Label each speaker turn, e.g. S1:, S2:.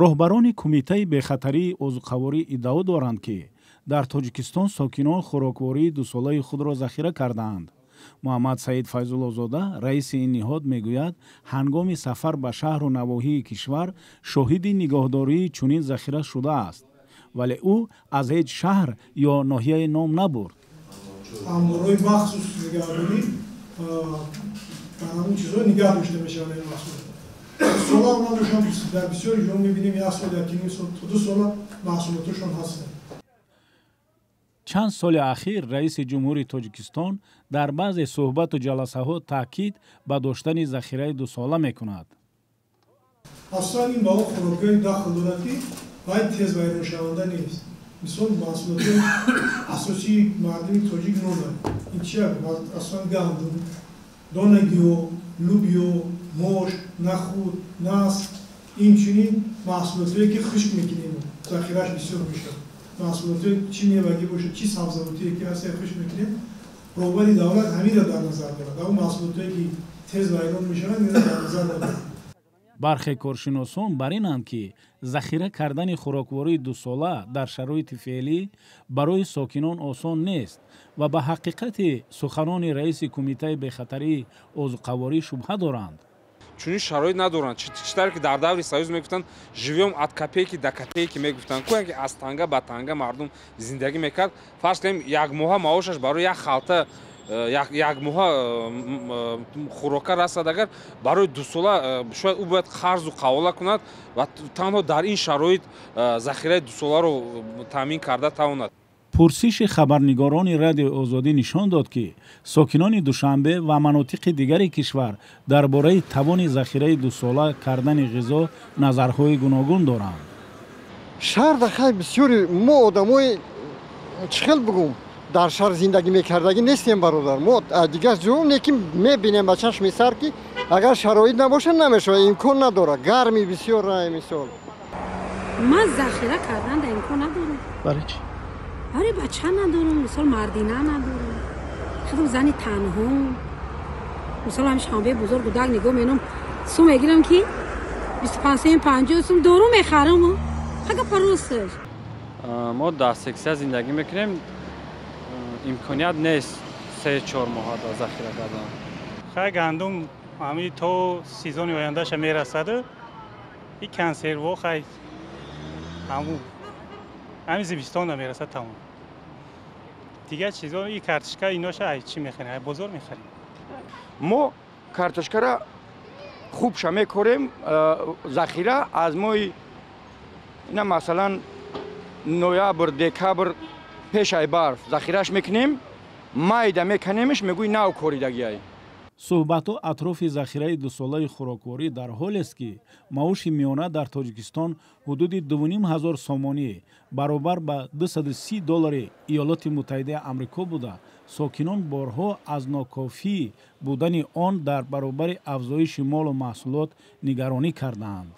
S1: Роҳбарони Кумитаи бехатарии озуқаворӣ иддао доранд, ки дар Тоҷикистон сокинон хӯроквории дусолаи худро захира кардаанд. Муҳаммад Саид Файзуллозода, раиси ин ниҳод, мегӯяд, ҳангоми сафар ба шаҳру навоҳии кишвар шоҳиди нигоҳдории чунин захира шудааст, вале ӯ аз ҳеҷ шаҳр ё ноҳияе ном набурд.
S2: Анборҳои махсус нигаҳдорӣ, дар ҳамон чизҳо нигаҳ дошта мешаванд ин маҳсулот. Сола набошанд, дар бисёри ҷо мебинем, як сол, якним сол, то 2 сола маҳсулоташон ҳастанд.
S1: Чанд соли ахир раиси ҷумҳури Тоҷикистон дар баъзе суҳбату ҷаласаҳо таъкид ба доштани захираи дусола мекунад.
S2: Асосан ин ба он хӯрокҳое дахл дорад, ки вай тез вайроншаванда нест. Мисол, маҳсулоти асосии мардуми тоҷик нонад. Ин чи? Асосан гандум, донагиҳо, лӯбиё, мош, нахӯд, наск, инчунин маҳсулотое, ки хушк мекунем, захираш бисёр мешавад. Маҳсулотое, чӣ мевагӣ бошад, чӣ сабзавотие ки ҳаст, хушк мекунем. Роҳбари давлат ҳаминро дар назар дорад. Он маҳсулотое, ки тез вайрон мешаванд, инро дар назар надорад.
S1: Бархе коршиносон бар инанд, ки захира кардани хӯроквории дусола дар шароити феълӣ барои сокинон осон нест ва ба ҳақиқати суханони раиси Кумитаи бехатарии озуқаворӣ шубҳа доранд.
S3: Чунин шароит надоранд. Чӣ тавре ки дар даври Союз мегуфтанд, «живём от копейки до копейки» мегуфтанд, ку ки аз танга ба танга мардум зиндагӣ мекард. Фарз кунем, як моҳа маошаш барои як халта як моҳа хӯрока расад, агар барои дусола, шояд ӯ бояд қарзу қавола кунад ва танҳо дар ин шароит захираи дусоларо таъмин карда тавонад.
S1: Пурсиши хабарнигорони Радиои Озодӣ нишон дод, ки сокинони Душанбе ва манотиқи дигари кишвар дар бораи тавони захираи дусола кардани ғизо назарҳои гуногун доранд.
S4: Шаҳрда хай бисёри мо одамои, чӣ хел бигӯм, дар шаҳр зиндагӣ мекардагӣ нестем, бародар. Мо дигар ҷо лекин мебинем ба чашми сар, ки агар шароит набошад, намешавад, имкон надорад. Гарми бисёр рай, мисол.
S5: Ман захира кардан да имкон надорам.
S1: Барои чӣ?
S5: Барои бача надорам, мисол, мардина надорам, худам зани танҳо. Мисол, ҳами шанбе бузург гудак нигоҳ менам, сум мегирам, ки 25 сум, 50 сум дору мехарам. Ага, паросаш.
S6: Мо дар сексия зиндагӣ мекунем, имконият нест 3-4 моҳа захира кардан.
S7: Хай, гандум ҳами то сезони ояндаша мерасаду и консерво хай ҳаму ҳами зимистонда мерасад, тамом. Дигар чизо, и картошка, иноша ай чӣ мехарем? Ай бозор мехарем.
S8: Мо картошкара хубша мекорем, захира аз моҳи ина, масалан, ноябр, декабр, пешай барф захираш мекунем, майда меканемш, мегӯй нав коридагиай.
S1: Суҳбатҳо атрофи захираи дусолаи хӯрокворӣ дар ҳолест, ки маоши миёна дар Тоҷикистон ҳудуди 2500 сомонӣ, баробар ба 230 доллари Иёлоти Муттаҳидаи Амрико буда, сокинон борҳо аз нокофӣ будани он дар баробари афзоиши молу маҳсулот нигаронӣ кардаанд.